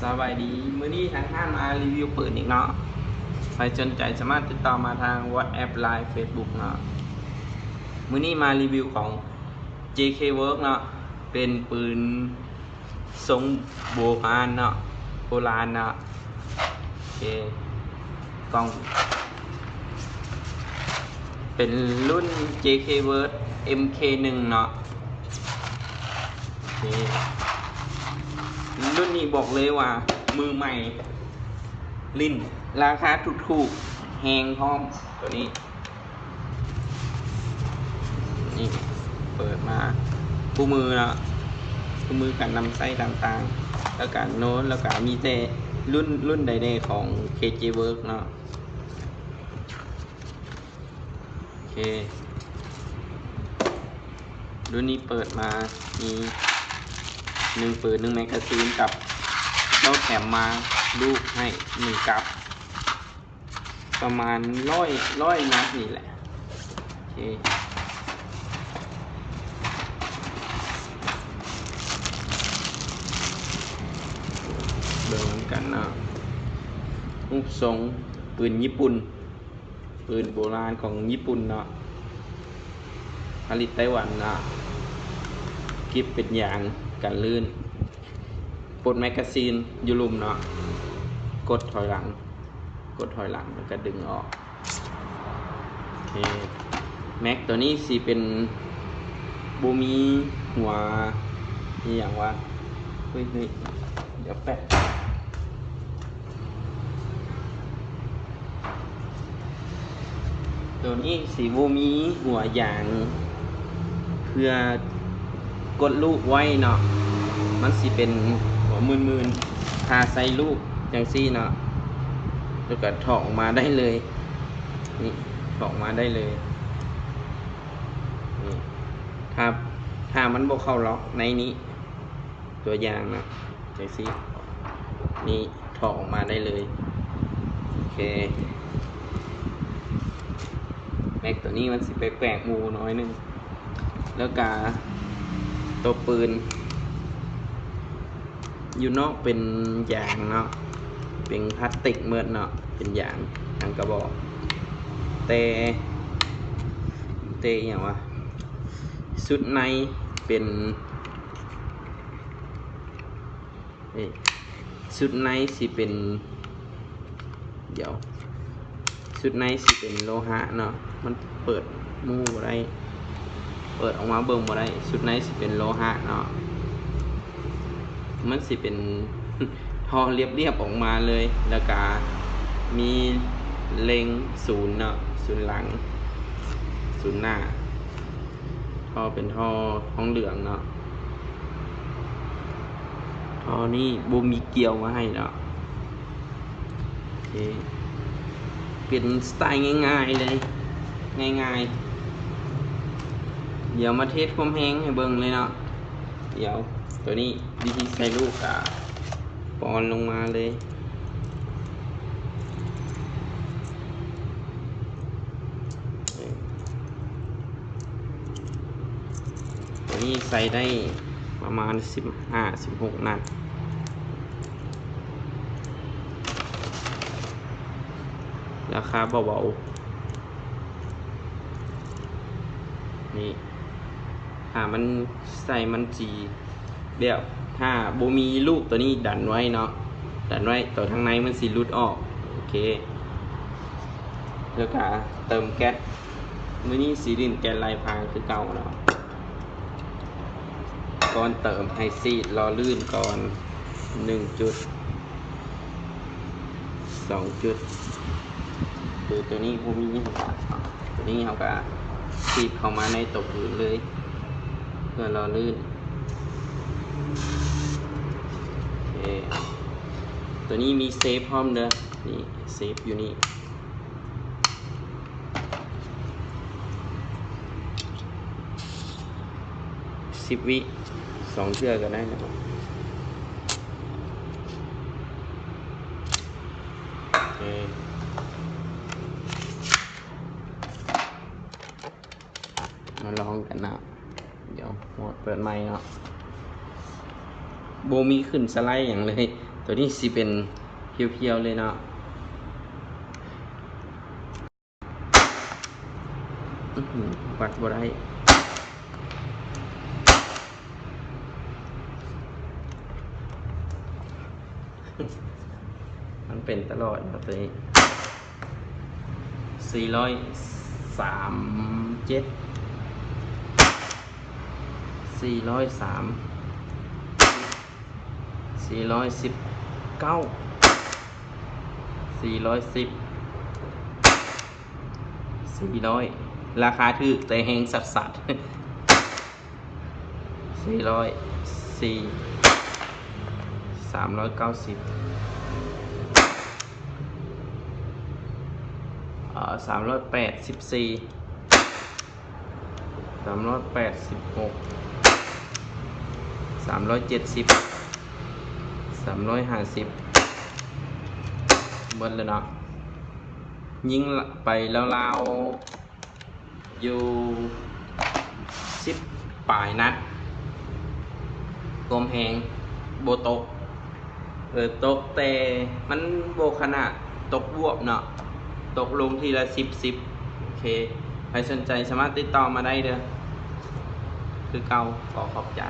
ສະບາຍດີ ມື້ນີ້ທາງຮ້ານມາຣີວິວປືນອີກເນາະ. ໃຜສົນໃຈສາມາດຕິດຕໍ່ມາທາງ WhatsApp Line Facebook ເນາະ. ມື້ນີ້ມາຣີວິວຂອງ ເຈເຄ Work ເນາະ, ເປັນປືນ ຊົງໂບຮານເນາະ ໂບລານເນາະ. ໂອເຄ ກ້ອງ ເປັນລຸ້ນ ເຈເຄ Work ເອັມເຄ ໜຶ່ງເນາະ. ໂອເຄ ລຸ້ນນີ້ບອກເລີຍວ່າມືໃໝ່ຫຼິ້ນ ລາຄາຖືກໆ ແຮງພ້ອມ ໂຕນີ້. ນີ້ເປີດມາຄູ່ມືເນາະ, ຄູ່ມືການນຳໃຊ້ຕ່າງໆ ແລ້ວກະໂນ້ດ ແລ້ວກະມີແຕ່ລຸ້ນ ລຸ້ນໃດແດ່ຂອງ ເຄເຈ Work ເນາະ. ໂອເຄ ລຸ້ນນີ້ເປີດມາມີໜຶ່ງປືນ ໜຶ່ງແມັກກາຊີນ ກັບເຈົ້າແຖມມາລູກໃຫ້ໜຶ່ງກັບ ປະມານຮ້ອຍ ຮ້ອຍນັດນີ້ແຫຼະ. ໂອເຄ ເບິ່ງນຳກັນເນາະ, ຮູບຊົງປືນຍີ່ປຸ່ນ ປືນໂບລານຂອງຍີ່ປຸ່ນເນາະ, ຜະລິດໄຕ້ຫວັນເນາະ, ກິບເປັນຢາງກັນລື່ນ, ປົດແມັກກາຊີນຢູ່ລຸ່ມເນາະ, ກົດຖອຍຫຼັງ ກົດຖອຍຫຼັງ ແລ້ວກະດຶງອອກ. ໂອເຄ ແມັກໂຕນີ້ຊິເປັນ ບໍ່ມີຫົວອີ່ຫຍັງວະ, ເຮີ້ຍໆ ດຽວແປັບ. ໂຕນີ້ຊິບໍ່ມີຫົວຢາງເພື່ອກົດລູກໄວ້ເນາະ, ມັນຊິເປັນຫົວມື່ນໆ ຖ້າໃສ່ລູກຈັ່ງຊີ້ເນາະ ແລ້ວກະຖອກອອກມາໄດ້ເລີຍ. ນີ້ ຖອກອອກມາໄດ້ເລີຍ. ນີ້ ຖ້າ ຖ້າມັນບໍ່ເຂົ້າລັອກໃນນີ້ ຕົວຢ່າງນະ ຈັ່ງຊີ້ ນີ້ ຖອກອອກມາໄດ້ເລີຍ. ໂອເຄ ແມັກໂຕນີ້ມັນຊິແປກໆໝູ່ໜ້ອຍໜຶ່ງ, ແລ້ວກະໂຕປືນຢູ່ນອກເປັນຢາງເນາະ, ເປັນພລາສຕິກໝົດເນາະ, ເປັນຢາງທັງກະບອກ, ແຕ່ ແຕ່ອີ່ຫຍັງວະ ຊຸດໃນເປັນ ເອີ ຊຸດໃນຊິເປັນ ດຽວ ຊຸດໃນຊິເປັນໂລຫະເນາະ, ມັນເປີດໝູ່ບໍ່ໄດ້ ເປີດອອກມາເບິ່ງບໍ່ໄດ້. ຊຸດໃນຊິເປັນໂລຫະເນາະ, ມັນຊິເປັນທໍ່ລຽບໆອອກມາເລີຍ, ແລ້ວກະມີເລັງສູນເນາະ, ສູນຫຼັງ ສູນໜ້າ. ທໍ່ເປັນທໍ່ທອງເຫຼືອງເນາະ, ທໍ່ນີ້ບໍ່ມີກ່ຽວມາໃຫ້ເນາະ. ໂອເຄ ເປັນສະໄຕງ່າຍໆເລີຍ ງ່າຍໆ. ດຽວມາເທສຄວາມແຮງໃຫ້ເບິ່ງເລີຍເນາະ. ດຽວໂຕນີ້ວິທີໃສ່ລູກກະປ້ອນລົງມາເລີຍ. ໂຕນີ້ໃສ່ໄດ້ປະມານສິບຫ້າ ສິບຫົກນັດ, ລາຄາເບົາໆ. ນີ້ ຖ້າມັນໃສ່ມັນຊິ ແບບ ຖ້າບໍ່ມີລູກໂຕນີ້ດັນໄວ້ເນາະ, ດັນໄວ້ ໂຕທາງໃນມັນຊິຫຼຸດອອກ. ໂອເຄ ແລ້ວກະເຕີມແກັດ, ມື້ນີ້ຊິຫຼິ້ນແກັດໄລ່ພາງຄືເກົ່າເນາະ. ກ່ອນເຕີມໃຫ້ສີດຫຼໍ່ລື່ນກ່ອນ ໜຶ່ງຈຸດ ສອງຈຸດ. ຄືໂຕນີ້ບໍ່ມີຫຍັງ, ໂຕນີ້ເຮົາກະສີດເຂົ້າມາໃນໂຕພື້ນເລີຍ ເພື່ອຫຼໍ່ລື່ນ. ໂອເຄ ໂຕນີ້ມີເຊຟພ້ອມເດີ, ນີ້ ເຊຟຢູ່ນີ້. ສິບວິ ສອງເທື່ອກະໄດ້ນະ. ໂອເຄ ມາລອງກັນນະ. ດຽວໂໝດເປີດໃໝ່ເນາະ, ບໍ່ມີຂຶ້ນສະໄລຫຍັງເລີຍ, ໂຕນີ້ຊິເປັນພຽວໆເລີຍເນາະ. ອືຫື ວັດບໍ່ໄດ້. ມັນເປັນຕະຫຼອດເນາະໂຕນີ້. ສີ່ຮ້ອຍສາມເຈັດ ສີ່ຮ້ອຍສາມ ສີ່ຮ້ອຍສິບເກົ້າ ສີ່ຮ້ອຍສິບ ສີ່ຮ້ອຍ ລາຄາຖືກແຕ່ແຮງສັດໆ. ສີ່ຮ້ອຍສີ່ ສາມຮ້ອຍເກົ້າສິບ ເອີ ສາມຮ້ອຍແປດສິບສີ່ ສາມຮ້ອຍແປດສິບຫົກ ສາມຮ້ອຍເຈັດສິບ ສາມຮ້ອຍຫ້າສິບ ໝົດແລ້ວເນາະ. ຍິງໄປລາວໆ ຢູ່ສິບປາຍນັດ ຄວາມແຮງບໍ່ຕົກ ເອີ ຕົກແຕ່ມັນບໍ່ຂະໜາດຕົກວວບເນາະ ຕົກລົງທີລະສິບ ສິບ. ໂອເຄ ໃຜສົນໃຈສາມາດຕິດຕໍ່ມາໄດ້ເດີ້ ຄືເກົ່າ. ຂໍຂອບໃຈ.